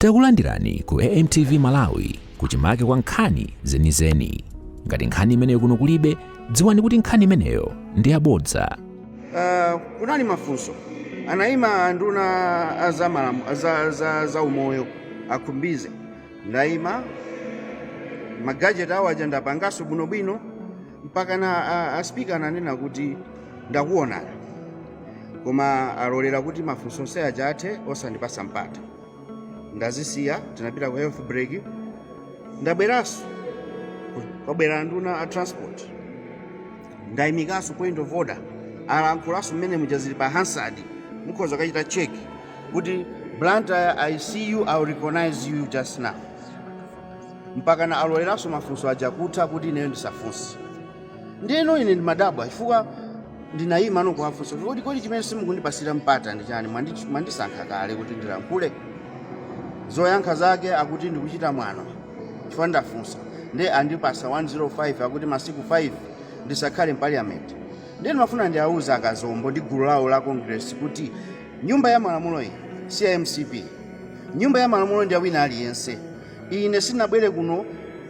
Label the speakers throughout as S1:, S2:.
S1: Takulandirani ku AMTV Malawi kuchimake kwa nkhani zenizeni. Ngati nkhani imeneyo kuno kulibe, dziwani kuti nkhani imeneyo ndi yabodza.
S2: Kunali mafunso anayima anduna za umoyo a Khumbize. Ndayima ma gadget awo aja ndapangaso bwinobwino mpaka na a speaker ananena kuti ndakuonani, koma alolera kuti mafunso onse aja athe osandipasa mpata. Ndazisiya, tinapita ku health break, ndabweranso kwabwera anduna a transport, ndayimikanso point of order, alankhulaso mmene muja zili pa Hansard, mukhoza kachita check kuti Blantyre, I see you, I will recognize you just now. Mpaka na aloleranso mafunso aja kutha kuti ineyo ndisafunse. Ndiyeno ine ndimadabwa chifukwa ndinayima no kuwafunsa kuti kodi chimene simukundipasira mpata ndi chani? Mwandisankha kale kuti ndilankhule. Zoyankha zake akuti ndikuchita mwano chifukwa ndafunsa, nde andipasa 105 akuti masiku 5 ndisakhale m'parliament. Ndiye ndimafuna ndiawuze akazombo ndi gulu lawo la Congress kuti nyumba ya malamulo iyi si ya MCP. Nyumba ya malamulo ndi ya wina aliyense. Ine sindinabwere kuno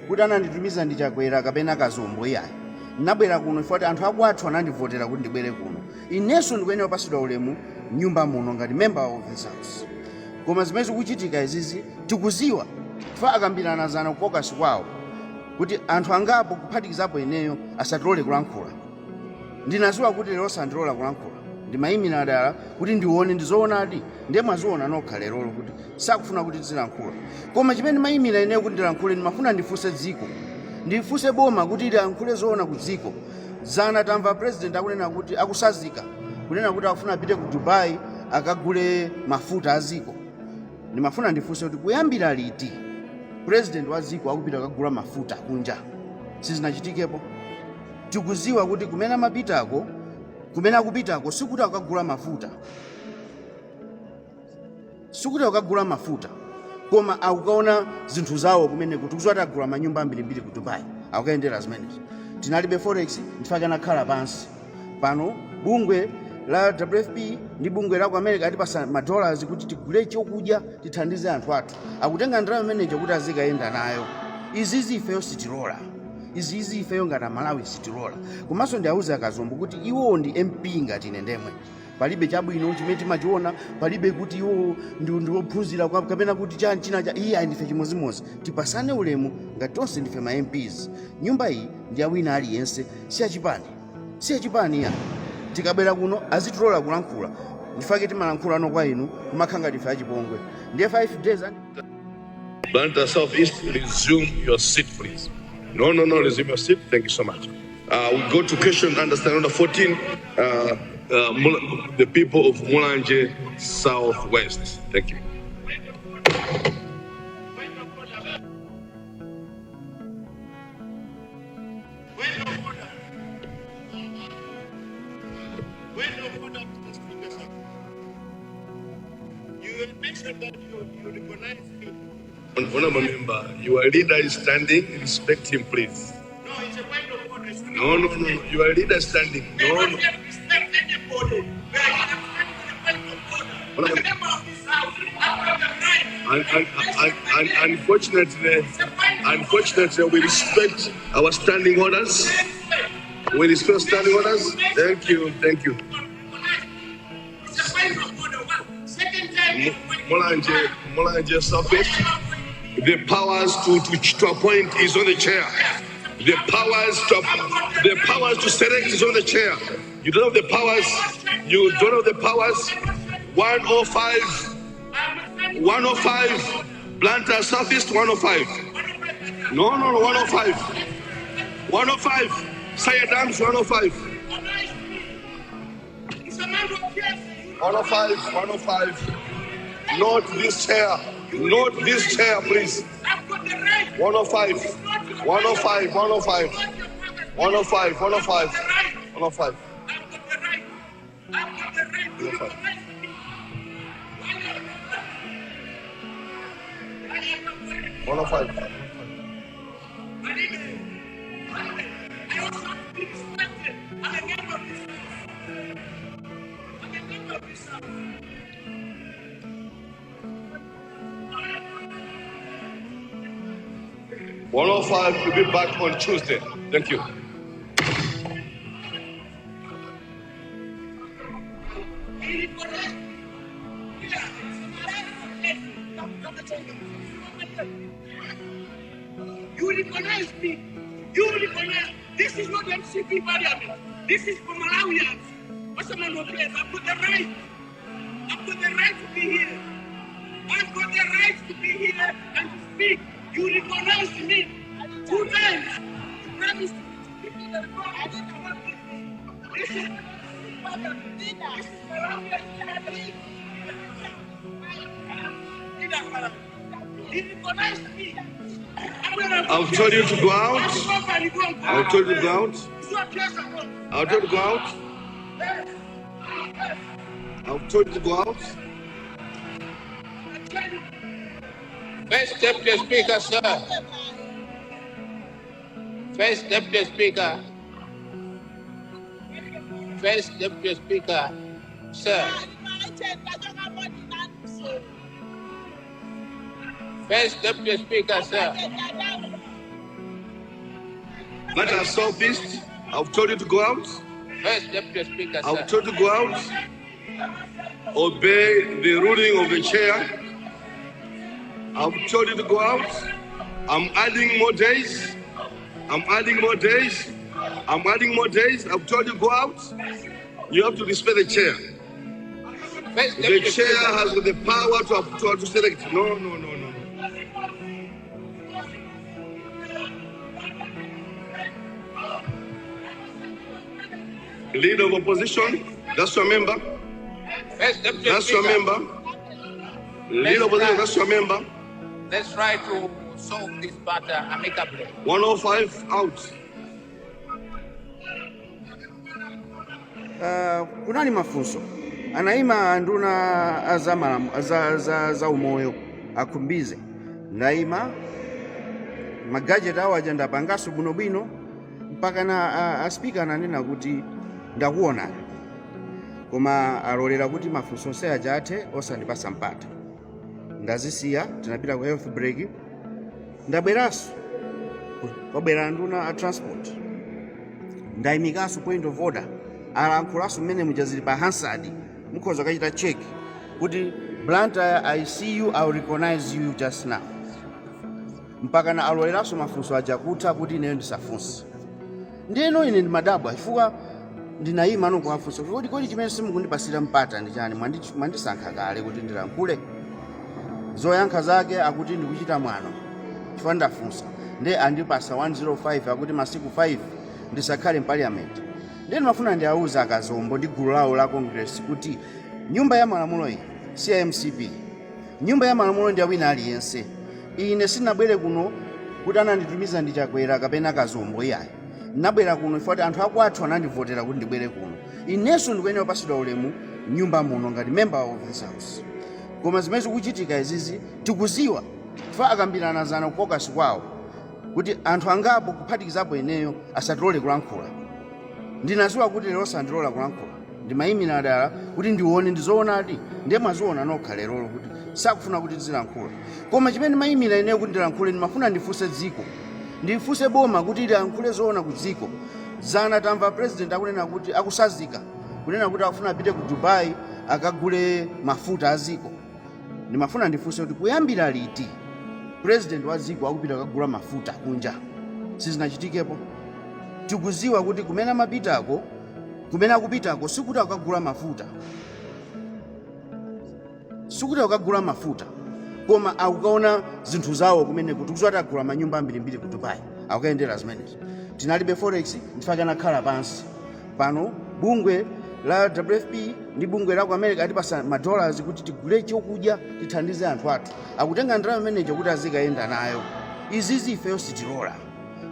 S2: kuti ananditumiza ndi Chakwera kapena Kazombo, iyayi. Ndinabwera kuno chifukwa kuti anthu akwathu anandivotera kuti ndibwere kuno. Inenso ndikuyenera kupasidwa ulemu nyumba muno ngati member of this house. Koma zimene zikuchitika izizi tikuziwa chifukwa akambirana zana ku caucus kwawo kuti anthu angapo kuphatikizapo ineyo asatilole kulankhula. Ndinaziwa kuti lero sandilola kulankhula, ndimayimira dala kuti ndione ndizoonadi. Ndiye mwaziona nokha lerolo kuti sakufuna kuti tizilankhula. Koma chimene ndimayimira ineyo kuti ndilankhule, ndimafuna ndifunse dziko, ndifunse boma kuti lilankhule zoona ku dziko. Zana tamva president akunena kuti akusazika kunena kuti akufuna apite ku Dubai akagule mafuta a dziko. Ndimafuna ndifunse kuti kuyambira liti president wa dziko akupita akagula mafuta kunja? Sizinachitikepo. Tikuziwa kuti kumene amapitako, kumene akupitako sikuti akagula mafuta, sikuti akagula mafuta, koma akukaona zinthu zawo kumeneko. Tikuziwa kuti agula manyumba ambirimbiri ku Dubai, akukayendera zimenezo. Tinalibe forex, ndifake anakhala pansi. Pano bungwe la WFP ndi bungwe la ku America atipasa madollars kuti tigule chokudya tithandize anthu athu. Akutenga ndalama imeneyo kuti azikayenda nayo. Izizi ifeyo sitilola, izizi ifeyo ngati Amalawi sitilola. Komanso ndiauze akazombo kuti iwowo ndi MP ngati ine ndemwe. Palibe chabwino chimene timachiona, palibe kuti iwo ndi ophunzira kapena kuti chani china cha iye. Ndife chimodzimodzi, tipasane ulemu ngati tonse ndife ma MPs. Nyumba iyi ndi ya wina aliyense, si yachipani, si yachipani ya. Tikabwera kuno azitilola kulankhula. Ndifake timalankhula no kwa inu kumakhala ngati ife achipongwe. Ndiye 5 days
S3: Blantyre South East, resume your seat, please. No, no, no, resume your seat. Thank you so much. We go to question under standing order 14, the people of Mulanje Southwest. Thank you.
S4: You mentioned that you recognize me.
S3: Honorable member, your leader is standing. Respect him, please.
S4: No, it's a point of order. It's not
S3: No, no, no, no. Your leader is standing.
S4: We
S3: No,
S4: are
S3: no.
S4: not here to respect anybody. We are here to stand with the point of order.
S3: Honorable
S4: I'm a member of this house. I've got the right.
S3: And unfortunately,
S4: It's a point of order.
S3: unfortunately, we respect our standing orders. We respect standing orders. Thank you, thank you.
S4: It's a point of order. One. Second time, it's a point of
S3: Mulanje,
S4: order.
S3: Mulanje Southwest. The powers to appoint is on the chair. The powers to select is on the chair. You don't have the powers. You don't have the powers. 105, 105, Blantyre Southeast 105. No, no, no, 105. 105. Sayadams 105. 105, 105. Not this chair. Not this chair, please. 105. 105, 105. 105, 105. 105. 105. 105.
S4: I also have to be respected. I'm a member of this house. I'm a member of this house.
S3: 105 will be back on Tuesday. Thank you.
S4: You recognize me. You recognize. This is not MCP parliament. This is for Malawians. What's the man who plays? I've got the right. I've got the right to be here. I've got the right to be here and to speak. You recognize me two times. You promised to give me the right. This is this is Malawian. He recognized me.
S3: I've told you to go out. I've told you to go out. I've told you to go out. I've told you to go out.
S5: First Deputy Speaker, sir. First Deputy Speaker. First Deputy Speaker, sir. First Deputy Speaker, sir.
S3: Let us solve this. I've told you to go out.
S5: First Deputy Speaker,
S3: I've
S5: sir.
S3: told you to go out. Obey the ruling of the chair. I've told you to go out. I'm adding more days. I'm adding more days. I'm adding more days. I've told you to go out. You have to respect the chair.
S5: First
S3: The
S5: Deputy
S3: chair
S5: Speaker.
S3: has got the power to select. No, no, no, no, no. Leader of opposition, that's your member.
S5: First Deputy
S3: That's your
S5: Speaker.
S3: member. Leader of opposition, that's your member.
S5: Let's try to solve this matter amicably.
S3: 105 out.
S2: Kunali mafunso, anayima anduna za umoyo akhumbize. Ndayima, ma gadget awo aja ndapangaso bwinobwino, mpaka na a speaker ananena kuti ndakuonani, koma alolera kuti mafunso onse aja athe osandipasa mpata. Ndazisiya, tinapita ku health break. Ndabweranso, kwabwera anduna a transport. Ndayimikanso point of order, alankhulaso mmene muja, zili pa Hansard, mukhoza kachita check kuti "Blantyre, I see you, I will recognize you just now." Mpaka na aloleranso mafunso aja kutha kuti ineyo ndisafunse. Ndiyeno ine ndimadabwa chifukwa ndinayima nokuwafunsa kuti kodi chimene simukundipasira mpata ndi chani? Mwandisankha kale kuti ndilankhule. Zoyankha zake akuti ndikuchita mwano chifukwa ndafunsa. Ndiye andipasa 105, akuti masiku 5 ndisakhale m'parliament. Ndiye ndimafuna ndiawuza akazombo ndi gulu lawo la Congress kuti nyumba ya malamulo iyi si ya MCP. Nyumba ya malamulo ndi ya wina aliyense. Ine sindinabwere kuno kuti ananditumiza ndi Chakwera kapena Kazombo, iyayi. Ndinabwera kuno chifukwa kuti anthu akwathu anandivotera kuti ndibwere kuno. Inenso ndikuyenera kupasidwa ulemu nyumba muno ngati member of this house. Koma zimene zikuchitika izizi tikuziwa chifukwa akambirana zana ku caucus kwawo kuti anthu angapo, kuphatikizapo ineyo, asatilole kulankhula. Ndinaziwa kuti lero sandilola kulankhula. Ndimayimira dala kuti ndione ndizoonadi. Ndiye mwaziona nokha lerolo kuti sakufuna kuti tizilankhula. Koma chimene ndimayimira ineyo kuti ndilankhule, ndimafuna ndifunse dziko, ndifunse boma kuti lilankhule zoona ku dziko. Zana tamva president akunena kuti akusazika, kunena kuti akufuna apite ku Dubai akagule mafuta a dziko. Ndimafuna ndifunse kuti kuyambira liti president wa dziko akupita kukagula mafuta kunja? Sizinachitikepo. Tikuziwa kuti kumene amapitako, kumene akupitako, sikuti akukagula mafuta, sikuti akukagula mafuta, koma akukaona zinthu zawo kumene kuti tikuziwa kuti agula manyumba ambirimbiri ku Dubai, akukayendera zimenezo. Tinalibe forex, ndifake anakhala pansi. Pano bungwe la WFP ndi bungwe la ku America atipasa ma dollars kuti tigule chokudya, tithandize anthu athu. Akutenga ndalama imenejo kuti azikayenda nayo. Izizi ifeyo sitilola.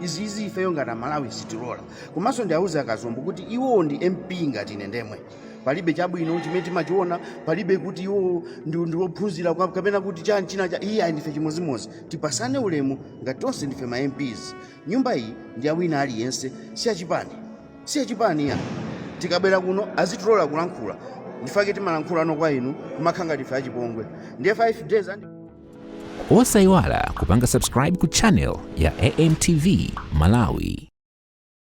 S2: Izizi ifeyo ngati Amalawi sitilola. Komanso ndiauze akazombo kuti iwowo ndi MP ngati ine ndemwe. Palibe chabwino chimene timachiona, palibe kuti iwo ndi ophunzira kapena kuti chani china cha iye. Ayi, ndife chimozimozi. Tipasane ulemu ngati tonse ndife ma MPs. Nyumba iyi ndi ya wina aliyense, si yachipani, si yachipani ya. Tikabwera kuno azitilola kulankhula. Ndifake timalankhula no kwa inu kumakhala ngati ife achipongwe. Ndiye 5 days.
S1: Osayiwala kupanga subscribe ku channel ya AMTV Malawi.